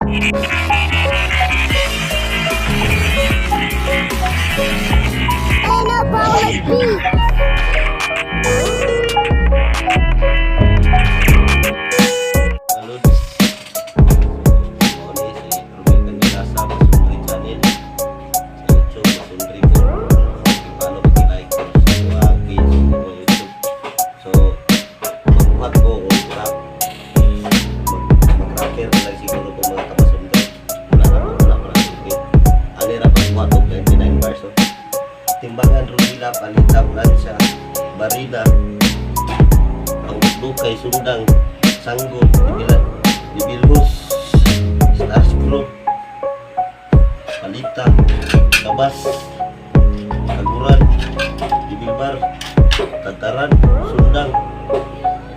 Ain't no problem beat. Lods. Mao ni si Ruby Candilasa, Masundri Channel. Sa YouTube, Masundri po. I-follow, i-like ko sa mga page ko YouTube. So, magbuhat ko og rap. Mag-rapper na lang siguro ko, mga kamasundri. Wala na ko, wala pa na okay. Ani ra pagbuhat og 99 bars. Oh. Timbangan, Rubila, Palita, Plancha, Barina, ang Dukay, Sundang, Sanggol, Dibila, Dibilhus, Star Screw, Palita, Kabas, Kaguran, Dibilbar, Tataran, Sundang,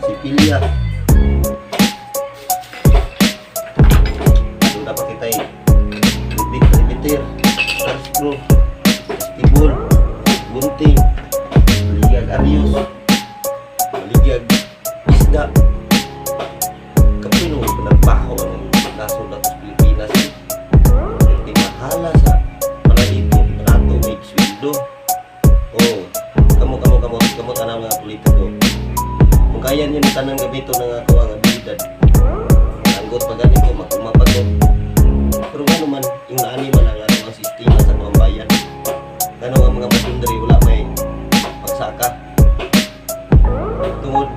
Sipilya. Ano dapat kita Ribit, Ribitir, Star Screw, Estibol, Gunting, Baligag Arios, Baligag Isda. Kapoy no, pinagbaho ang nasod nato sa Pilipinas. Hindi mahala sa panalito, barato may sweldo. Oh, kamo kamo kamo kamo tanang mga politiko. Kung kaya niyo ni tanang gamiton ng ako ang abilidad. Anggot pa gani ko, magkumapag ko. Pero ngano man, yung naani man ang ano ang sistema sa atong bayan. Ngano ang mga masundri wala may pagsaka? Tungod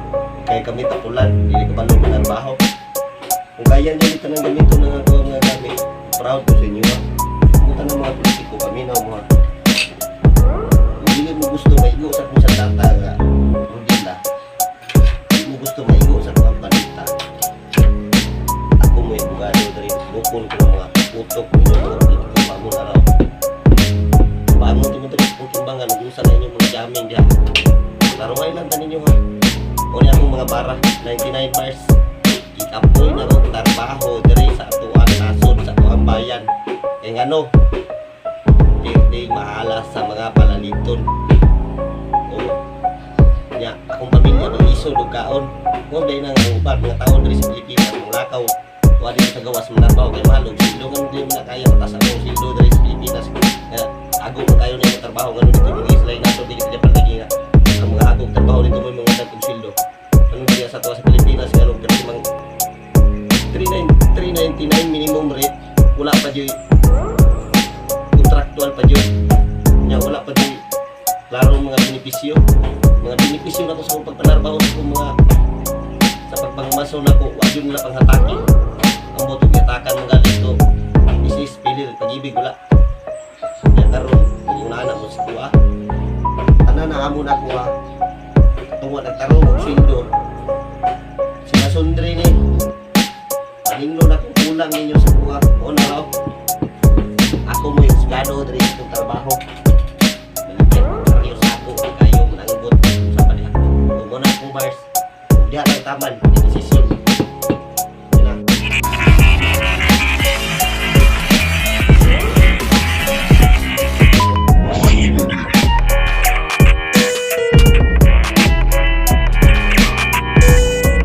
kay kami tapulan, dili kabalo manarbaho. Kung kaya niyo ni tanang gamiton ng ako ang mga gamit, proud ko sa inyo ha. Kung tanang mga politiko, kami na mo ha. Kung dili mo gusto maigo sa akong sa tata nga, Rodila. Dili mo gusto maigo sa akong palita. Ako mo abogado diri, bukol ko ng mga utok ninyo mga politiko, bangon araw. Bangon timo diri kung timbangan ug unsa na inyong mga jamming diha. Laruay lang ta ninyo ha. O niya akong mga bara, 99 bars. Ikapoy na ko trabaho diri sa atuang nasod, sa atuang bayan. Kay ngano? Pirting mahala sa mga palaliton. O, nya, akong pamilya mag-isod og kaon. Kung dahil nang ang uban, mga taon diri sa Pilipinas, mga lakaw, tuwa dito sa gawas manarbaho kay mahal og sweldo, nga hindi mo na kaya mataas ang sweldo diri sa Pilipinas. Kaya ago man kayo na yung trabaho ngano dito mga isla nasod dili sa Japan lagi nga ang mga agong trabaho dito mo mga dagkong sweldo. Anong diya sa tuwa sa Pilipinas nga anong pero mang 39 399 minimum rate, wala pa jud contractual pa jud nya, wala pa jud klaro mga benepisyo, mga benepisyo na ko sa akong pagpanarbaho, sa akong mga sa pagpangmaso na ko, wa jud nila panghataki. Ang boto gihatakan mo galit to isis pili pag-ibig wala nya. Karon kung una mo sa kuha tanan na amo na kuha tungo nagtarong og sweldo si Masundri ni paninglo na kung kulang ninyo sa kuha o na raw ako mo yung husgado diri sa akong trabaho. Maligyan ko kayo sa ako kayo mananggot sa paniha kung mo na akong bars diha lang taman.